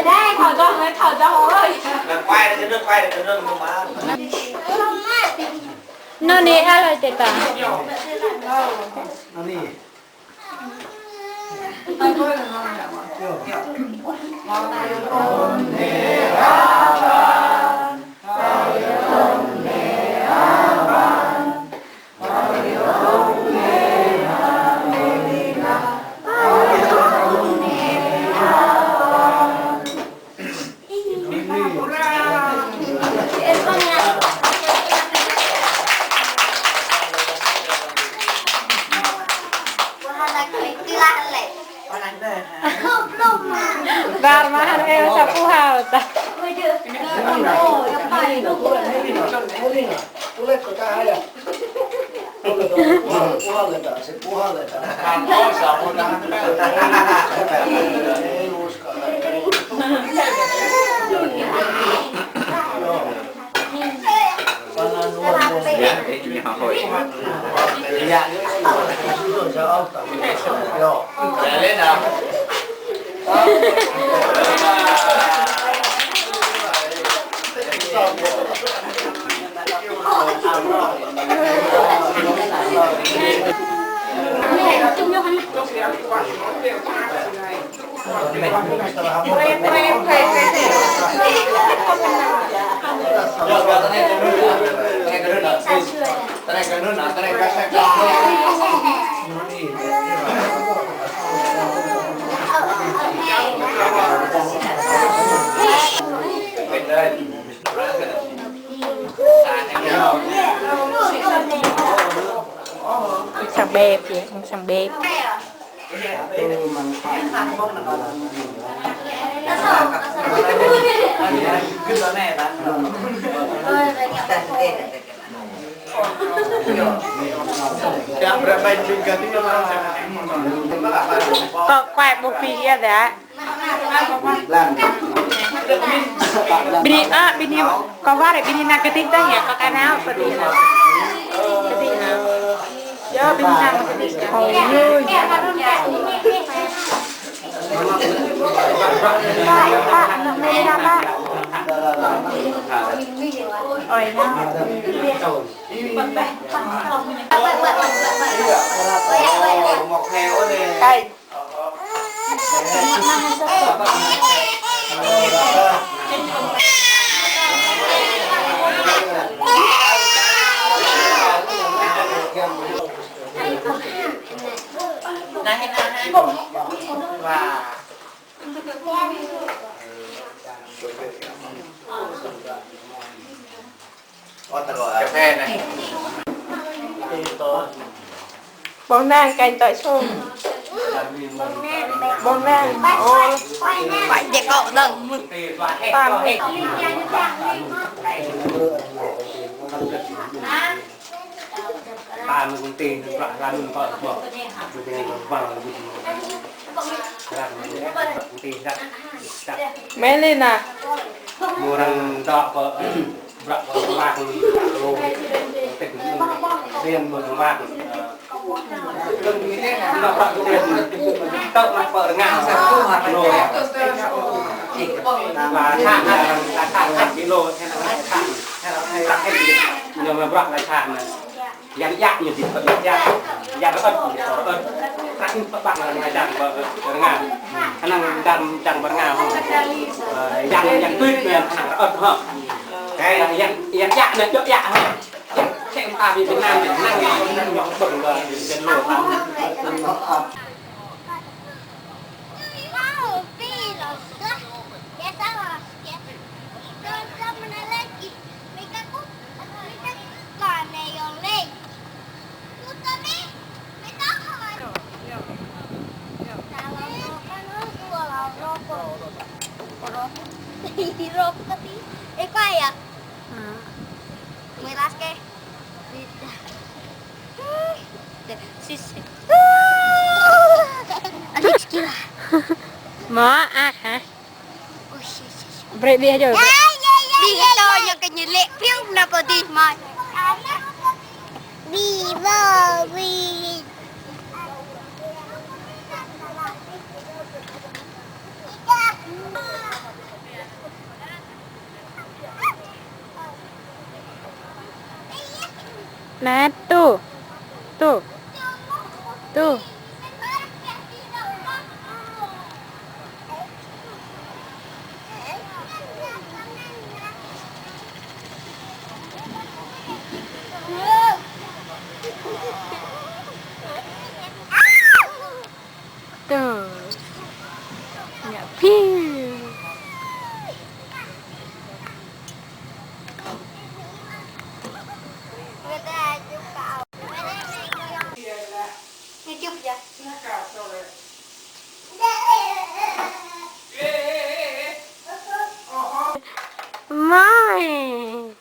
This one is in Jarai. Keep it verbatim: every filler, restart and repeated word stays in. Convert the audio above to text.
Đây, thở dòng đấy, thở dòng ơi. Quay được cái nước, quay được cái nước mà. Nó nè, alo, tê ta. Nó nè. Bar mahan eo sa puhal ta. Sang bếp, ya, sang bếp. Kơ kuai ƀu pĭ yơh dah. Bini, ah, bini, kơ wơr bini nao kơtik dah yơh, kơ ka nao kơtik nao. Kơtik nao. Yơh, bini nao kơtik. Ôi, ôi. Pak, anŭn mơ̆n dah, Pak. Ôi, nao. Kai. Ƀong nang kanh tơi sông. Ƀong nang. Ôi. Phải dạy cậu dong. Tam. Tam công ty, công ty. Melina. Murang dŏ pơ, brăk pơ, brăk pơ, tĕk, riam pơ, brăk. Dŏ brăk riam, tơ̆ mă pơ rơngai. Lô. Ba sa, sa, sa, sa kilo, sa, sa, sa, brăk, ñu mă brăk la sa anai. Yang yak ñu dih, yang yak. Yang ơ̆t ñu dih, ơ̆t. Prăk ñu pơbăk anai yang pơ rơngai. Anai yang, yang pơ rơngai hŏ. Ơ, yang, yang tuč ñu anai ơ̆t hŏ. Kơ yang, yang yak ñu djŏ yak hŏ. Yang sĕ ta ƀing Việt Nam ñu năng ñu ƀơ̆ng kơ jơnlô. Ih, rop tadi. Eh, kua ya? Mui ras ke. Sis. Alex kira. Mă ah hă? Brek bih aja. Bih to ñu kơ ñu lĕ piu nă pơ dih mai. Bih bơ bih. Nă, tuh. Tuh. Tuh. Tuh. Ngă phiu. Mai.